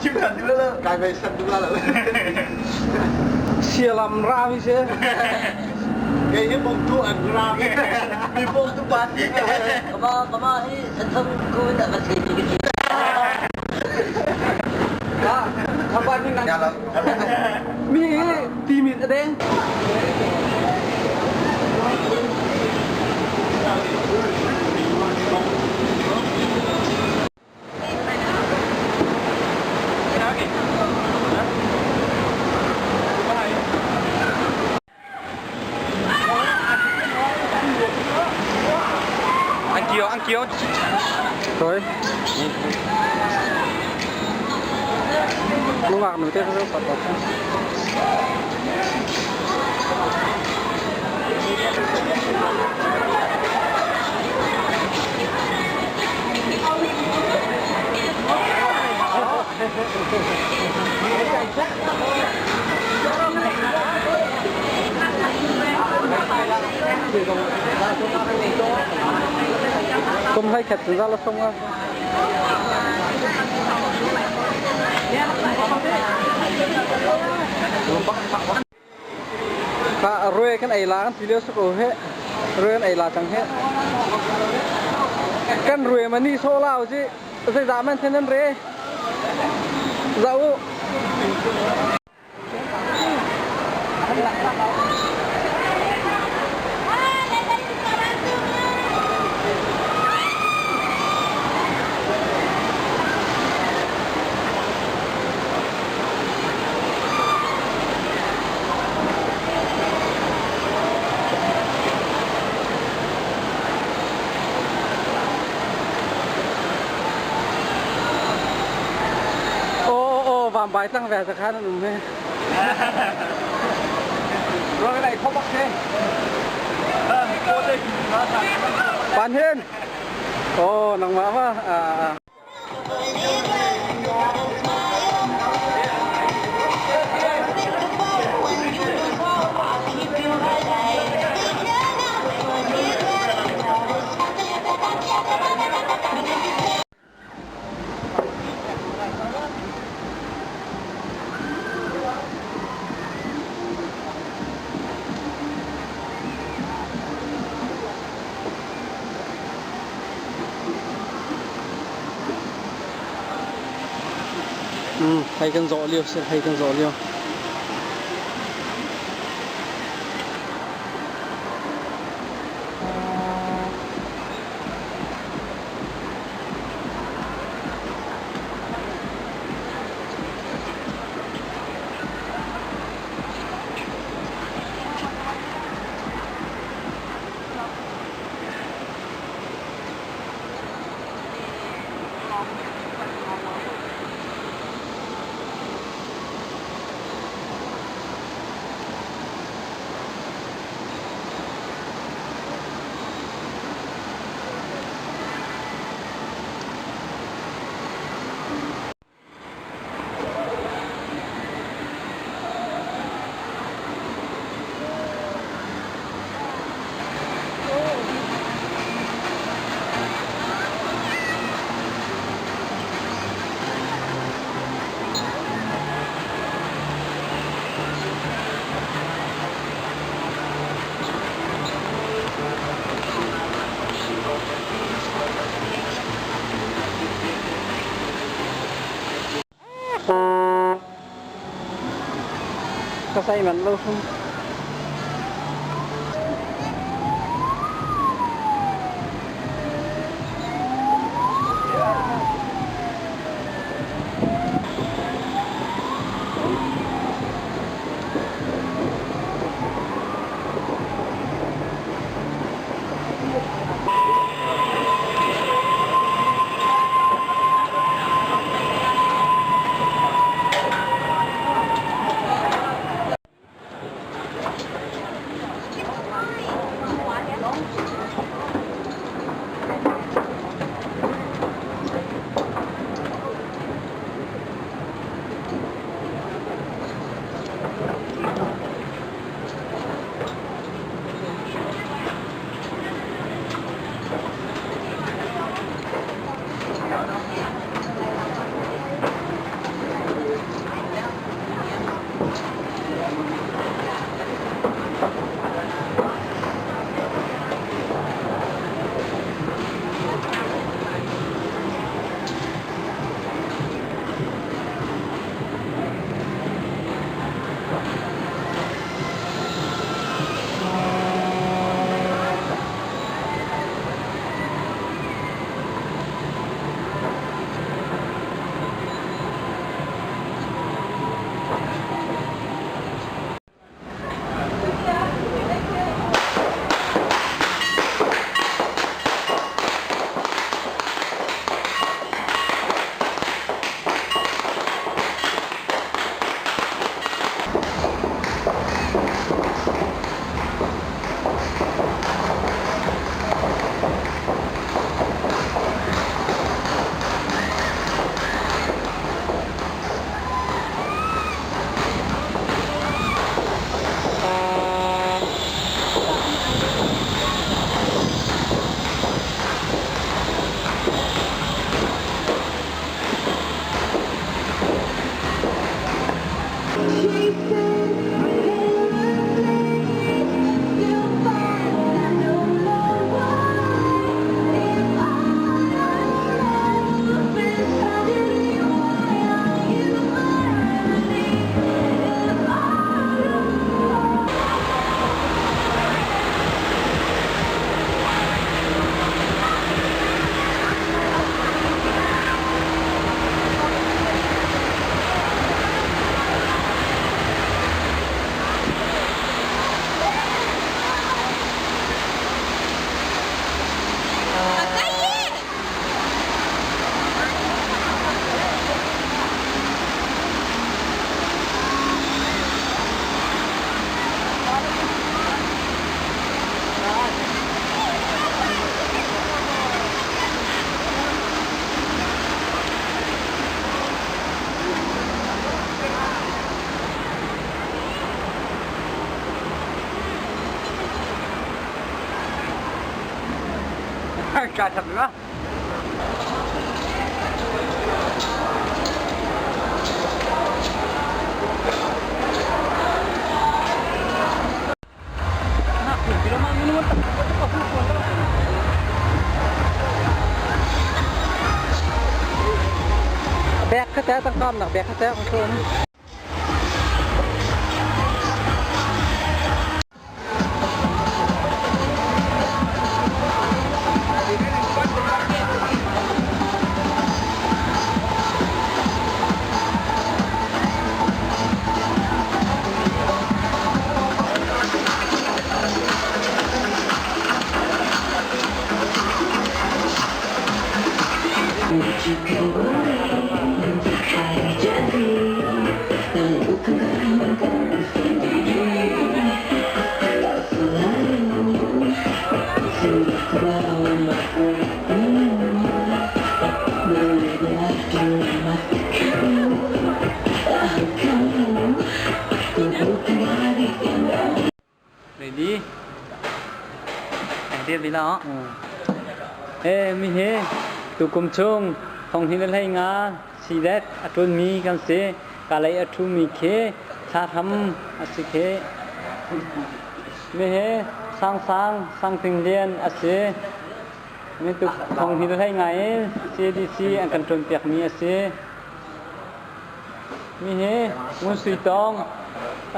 Chim than duh lo. Kai ve san duh lo. Sialam ra mi si. Kei hi bawmtu an ra mi. Mi bawmtu pa ti. Kama kama hi satham ko in a thei mi ka ti. Ha, khaban ni nang. Mi ti mit a deng. Ăn kiều, ăn kiều. Rồi. Nungak nu te ka pat pat. Kum hlei khat za la sung a. Ka rue kan ei la kan ti lio su ko he. Rue kan ei la cang he. Kan rue ma ni so lao ji. Zeizah man then nan re? Za u. Aw aw vambai tlang ve khan an um he. Ruang này không bắt thế. Pan hin. Oh, nangmah ma. Ah. Hay kan zawh lio si, hay kan zawh lio. Ka sai man lo sum. Kai thap na. Bek kha te tangkam nak bek kha te ang thun. Ready? Ready la. E mi he tukum chung thong hin hlei nga sidet a ṭun mi kan si. Kalay a ṭhu mi khi thla hram a si khi. Mi he sang sang sang ting lian a si. Mi tu thong hin hlei nga i CDC an kan ṭun piak mi a si. Mi hi Ngun Sui Tawng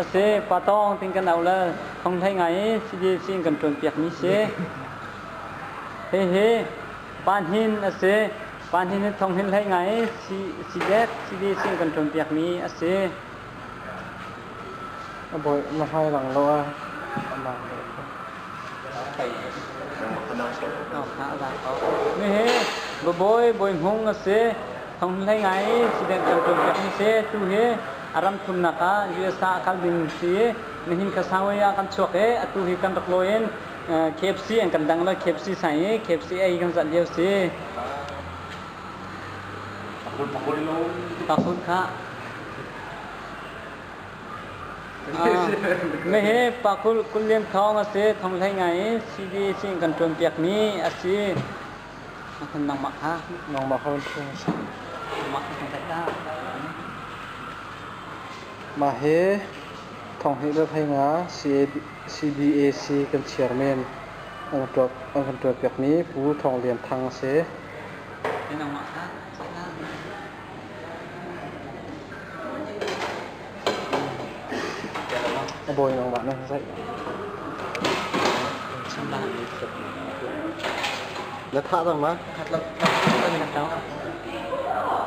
a si. Pa Tawng tin kan auh le thong hlei ngai i CDC in kan ṭuanpiakmi si. Hihi Pa Hnin a si. Pa Hnin hi thong hin hlei ngai i CDEC CDC in kan ṭuanpiakmi a si. A bawi na hmai lang lo a amah. Mi hi Babawi Bawi Hmung a si. Thong hlei ngai i student kan cawnpiak mi si. Tu hi a ram thumnak ah USA a kal ding si i nihin kha Sangway ah kan chuak i atu hi kan rak lawi in KFC an kan dang le KFC sang i KFC ei kan zalh lio si. Pakul kha. Mehe pakul kullian thawng a si. Thong hlei ngai i CDC in kan ṭuanpiak mi a si. Nangmah kha. Nangmah kha kan ṭuan. Nangmah kha kan tlaih ta. Mah hi thonghnih le hleinga CDAC kan chairman an kan ṭuanpiakmi Pu Thawng Lian Thang a si. Nangmah kha. A bawi nangmah na zaih. Na thah cang ma?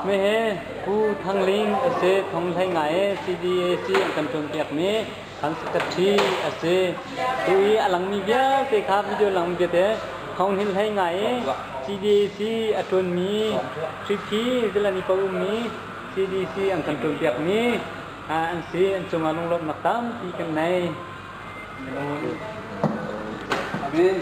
Mehe Pu Thang Ling a si Thong Hlei Ngai e CDAC an kan ṭuanpiakmi kan secretary a si. Tu i a langmi vialte kha video langmi vialte Thong Hin Hlei Ngai e CDAC a ṭuanmi Hriphi Zilani pa ummi CDC an kan ṭuanpiakmi an si. An cungah lunglawmhnak tampi kan nei. Amen.